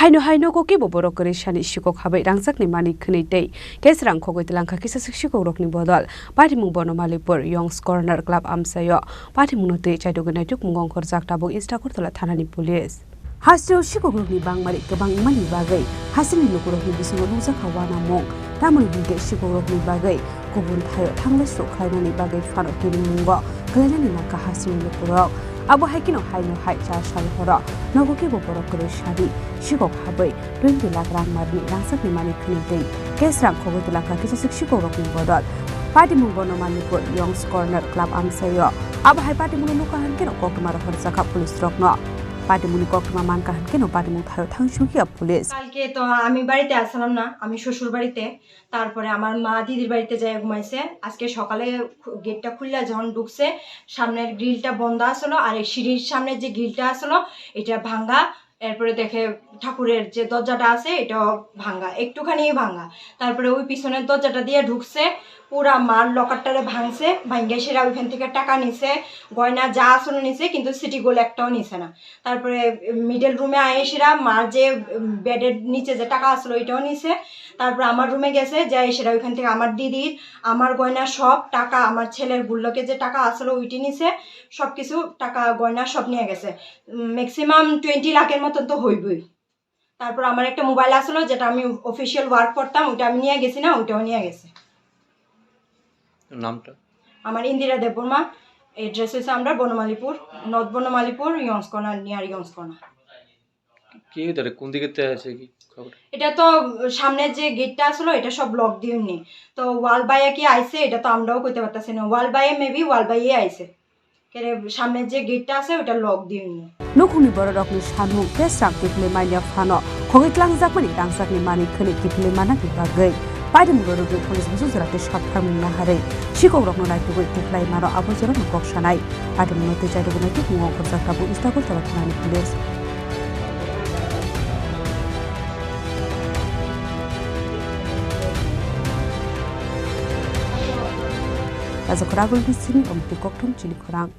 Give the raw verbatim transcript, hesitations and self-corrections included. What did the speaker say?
Haino hai nogo kebo borok kwrwi sani sikok habai rangchakni manwi khwnwi tei cash rang khogwi twlangkha kisa swk sikokrokni bodol. Patimung Bonomalipur Youngs Corner Club amchaio patimungno twi chaitugwi naitukmungo ongkhorjak tabuk East Agartala thanani police. Hasteo sikokrokni bangmari kwbang wngmani bagwi hasteni lukurokni bisingo nukjakha uanamung. Tamoni hinkhe sikokrokni bagwi kubun thaio thanglai sok khlainani bagwi phano tinimungo kwlainani nangkha hasteni lukurok. Abo hai kheno haino hai cha sal horo nogo kebo borok kwrwi sadi sikok habwi twenty lakh rang marni rangchakni manwi khwnwi tei cash rang khogwi twlangkha kisa swk sikokrokni bodol. Patimung Bonomalipur Youngs Corner Club amchaio. Abo hai patimungno nukha hinkhe no koktwma rohorjakha police rokno. Patimungni koktwma mankha hinkhe no patimung thaio thangsukya police. কালকে তো আমি বাড়িতে আসলাম না, আমি শ্বশুর বাড়িতে। তারপরে আমার মা দিদির বাড়িতে যাই ঘুমাইছে। আজকে সকালে খু-, গেটটা খুললা যখন ঢুকছে, সামনের গ্রিলটা বন্ধ আসলো, আর এই সিঁড়ির সামনে যে গ্রিলটা আসলো, এটা ভাঙা। এরপরে দেখে ঠাকুরের যে দরজাটা আছে, এটাও ভাঙা, একটুখানি ভাঙা। তারপরে ওই পিছনের দরজাটা দিয়ে ঢুকছে, পুরা মার লকারটারে ভাঙছে, ভাঙ্গে সেরা ওইখান থেকে টাকা নিছে, গয়না যা আসলো নিছে, কিন্তু সিটি গোল্ড একটাও নিছে না। তারপরে মিডল রুমে আয়ে সেরা মার যে, উম, বেডের নিচে যে টাকা আসলো, ওইটাও নিছে। তারপরে আমার রুমে গেছে, যাই সেরা ওইখান থেকে আমার দিদির, আমার গয়না সব টাকা, আমার ছেলের গুল্লকে যে টাকা আসলো, ওইটি নিছে, সবকিছু টাকা গয়না সব নিয়ে গেছে। ম্যাক্সিমাম টোয়েন্টি লাখের মতন তো হইবই। তারপর আমার একটা মোবাইল আসলো, যেটা আমি অফিসিয়াল ওয়ার্ক করতাম, ওইটা আমি নিয়ে গেছি না, ওইটাও নিয়ে গেছে। নামটা? আমার ইন্দিরা দেববর্মা। অ্যাড্রেস হচ্ছে আমরা Banamalipur, north Banamalipur, Young's corner, near Young's corner. কি হইতে পারে? কোন দিকে তে আছে কি খবর? এটা তো সামনে যে গেটটা আসলো, এটা সব লক দিয়ে নি। তো ওয়াল বাইয়া কি আইছে, এটা তো আমরাও কইতে পারতাছি না। ওয়াল বাইয়া, মেবি ওয়াল বাইয়া আইছে। কেরে সামনে যে গেটটা আছে, ওটা লক দিয়ে নি। Nukhungni bororokni samung tei srang kiphilwi manya phano khogwi tlangjakmani rangchakni manwi khwnwi kiphilwi manna bagwi patimungno rwgwi police busu jora tei sap pharmung naharwi sikokrokno naitugwi kiphilai mano abo jorano kok sanai. Patimungno twi chaitugwi naitukmungo ongkhorjak tabuk East Agartala thanani police. Rajakhor Agulni simi Omti Kokthom chini khorang.